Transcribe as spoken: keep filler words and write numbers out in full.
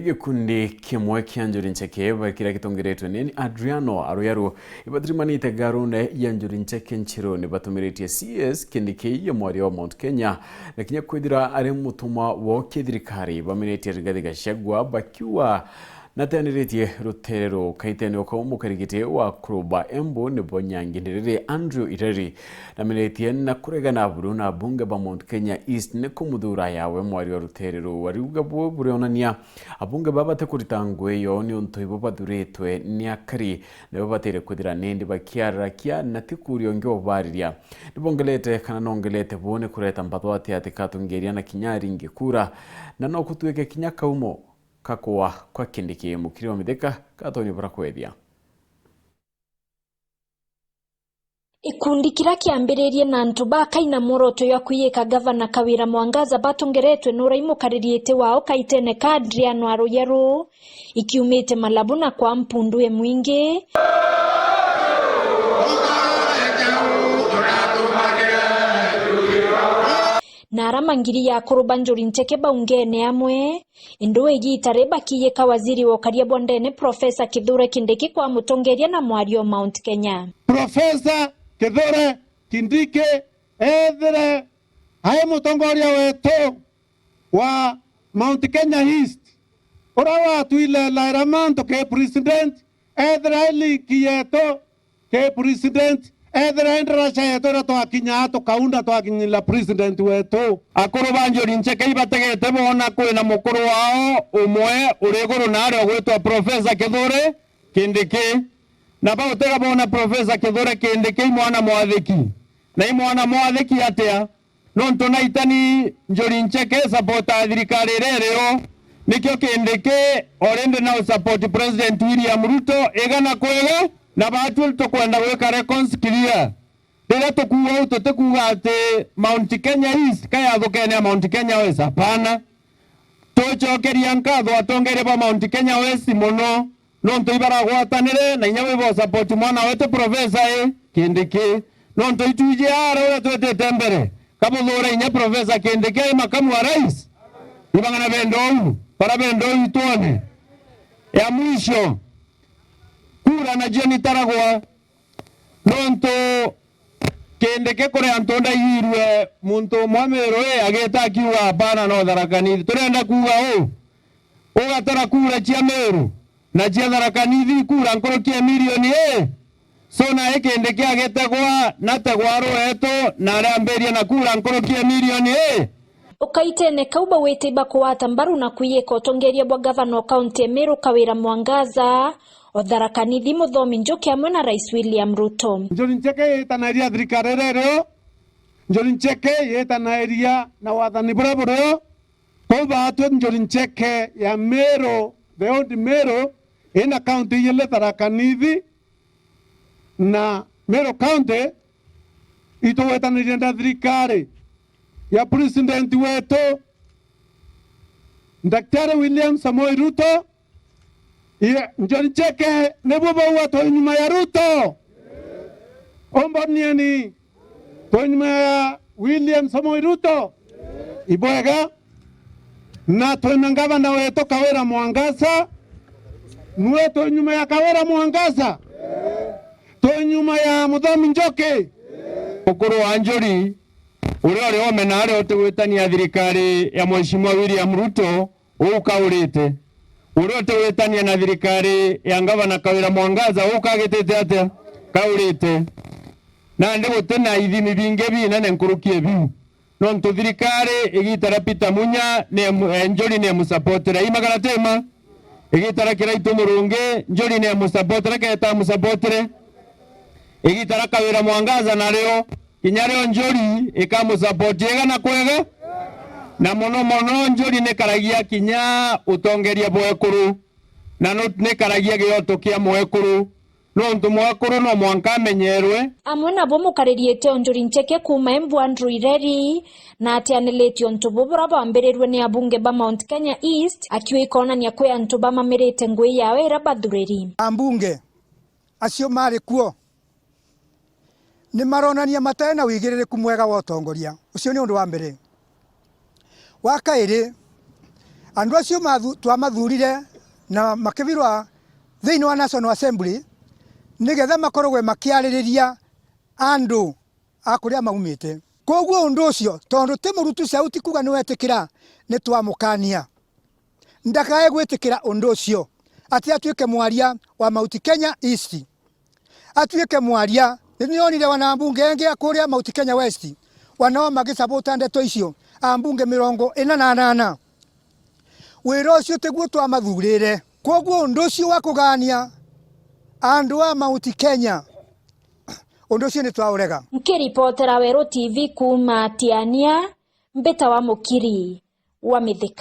Gikundi kimwe kia Njuri Ncheke ba-, kiria gitongeretwe ni Adriano Aruyaru, ibatirimanite ngarune ya Njuri Ncheke Nchiru, ni batumiritie C S Kindiki ya mwaria wa Mount Kenya, na kinya kwithira ari mutumwa wo kithirikari. Bamiritie Rigathi Gachagua bakiuga nateaniritie rutere ruu. Kaitene ukau mukarigiti wa Kuruba Embu nibo nyangi ndiriri Andrew Ireri namiritie na kuregana buru na abunge ba Mount Kenya East ni kumuthura yawe mwaria wa rutere ruu. Ariuga bu burionania abunge baba bati kurita ngugi yoo niuntu ibo bathuritwe ni akari, na ibo batire kwithira nindi bakiararakia na ti kuuria ungi ubariria. Nibongelete kana nongelete bu ni kureta mbathwati ati katungeria na kinya aringi kura, na no kutuike kinya kaumo kakwa kwa Kindiki. Mukiri wa Mithika gatonya bura kwethia. Gikundi kiria kiambiririe na antu ba kaina mworoto jwa kwiyika gavana Kawira Mwangaza batongeretwe nuria imukariritie wao kaitene ka Adriano Aruyeru, ikiumite malabu na kwa mpundu e mwingi. Na ara mangiri ya akuru ba Njuri Ncheke baungene amwe, Indu igiita ri bakiyika waziri wa ukaria bwa ndene Professor Kithure Kindiki kwa mutongeria na mwario Mount Kenya. Professor Kithure Kindiki ethire ai mutongoria wetu wa Mount Kenya East, uria watwile Laira Mantu ki president, ethire ai link yetu ki president, ethira i ndaraca yetu iria twakinyaa tukaunda twakinyira president wetu. Akuru ba Njuri Ncheke ibategete boona kwina mukuru wao umwe uri iguru naari ugwitwa Professor Kithure Kindiki. Na bautega boona Professor Kithure Kindiki i mwana mwathiki. Na i mwana mwathiki atia? Nontu naitani Njuri Ncheke supporter ya thirikari iria irio, nikio Kindiki already now support President William Ruto igana kwa igana, na baatwi tukwenda gwika records clear. Riria tukuuga uu, tutikuuga ati Mount Kenya East kayathukene ya Mount Kenya West, hapana. Tucokeria nkatho atongeria ba Mount Kenya West mono, nontu ibaragwatanire na inya wibo support mwana wetu Professor i Kindiki. Nontu itwiji ara uria twitite mbere, kabuthure inya Professor Kindiki ai makamu wa rais. Ibang'ana benda uu, bara benda uu itwone. Ya mwisho, kura nacio nitaragwa, nontu Kindiki kuri antu ndaigirue muntu umwe Miru i agita akiuga, "Hapana, no Tharaka Nithi." Turenda kuuga uu, ugatara kura cia Miru na cia Tharaka Nithi kura nkuruki ya milioni i. So nae Kindiki agitegwa, nategwa aru wetu na ariambiria na kura nkuruki ya milioni i. Ukaitene kau bawite ibakugwata mbaru na kwiyika utongeria bwa gavana o kaunti ya Miru Kawira Mwangaza, o Tharaka Nithi Muthomi Njuki amwe na Rais William Ruto. Njuri Ncheke yitanagiria thirikari iria irio, Njuri Ncheke yitanagiria na wathani buria burio. Kou baatwi Njuri Ncheke ya Miru, the old Miru, ina kaunti ijiri, Tharaka Nithi na Miru County, itugwetanirie na thirikari ya president wetu Daktari William Samoei Ruto. Ye, Njuri Ncheke nibo bauga twi nyuma ya Ruto? Umbonieni, twi nyuma ya William Samoei Ruto? Ibwega. Na twina ngavana wetu Kawira Mwangaza. Nwe twi nyuma ya Kawira Mwangaza? Twi nyuma ya Muthomi Njuki? Mukuru wa Njuri, uria uri ome na aria utigwitania thirikari ya Mheshimiwa William Ruto, uu kaurite. Uria utigwitania na thirikari ya ngavana Kawira Mwangaza, uu kagitite atia? Kaurite. Nandi guti na ithimi bingi binene nkuruki e biu. Nontu thirikari igiita ria Peter Munya ni emu-, eh, Njuri ni emusapotire. Imagana tema? Igiita ria Kiraitu Murungi, Njuri ni emusapotire, keta amusapotire. Igiita ria Kawira Mwangaza nario, kinya rio Njuri ikamusapoti igana kwa igana. Na mono mono Njuri nikaragia kinya utongeria bwa ekuru. Na nu-, nikaragia gioto kia mwekuru. Nontu mwekuru no mwanka amenyerwe. Amwe nabo mukariritie o Njuri Ncheke kuuma Embu Andrew Ireri, na atianiritie untu bubu buria bwambirirue ni abunge ba Mount Kenya East, akiuga ikonania kwi antu bamamirite ngugi yao iria bathuriri. Ambunge acio mari kuo ni maronania matari na wigiririku mwega wa utongoria. Ucio ni undu wa mbere. Wa kairi, Andu acio mathu-, twamathurire na makibirwa thiini wa National Assembly nigetha makoragwe makiaririria andu a kuria maumite. Koguo undu ucio, tondu ti murutu sauti kuga niwetikira, nitwamukania. Ndakae gwitikira undu ucio, ati atuike mwaria wa Mount Kenya East. Atuike mwaria. Ni nionire wana mbunge engi a kuria Mount Kenya West, wanao magisabota ndeto icio, a mbunge mirongo ina na anana. Wira ucio tiguo twamathurire. Koguo undu ucio wa kugania andu a Mount Kenya, undu ucio ni twaurega. Nkiripotera Weru T V kuuma Tiania, mbita wa Mukiri wa Mithika.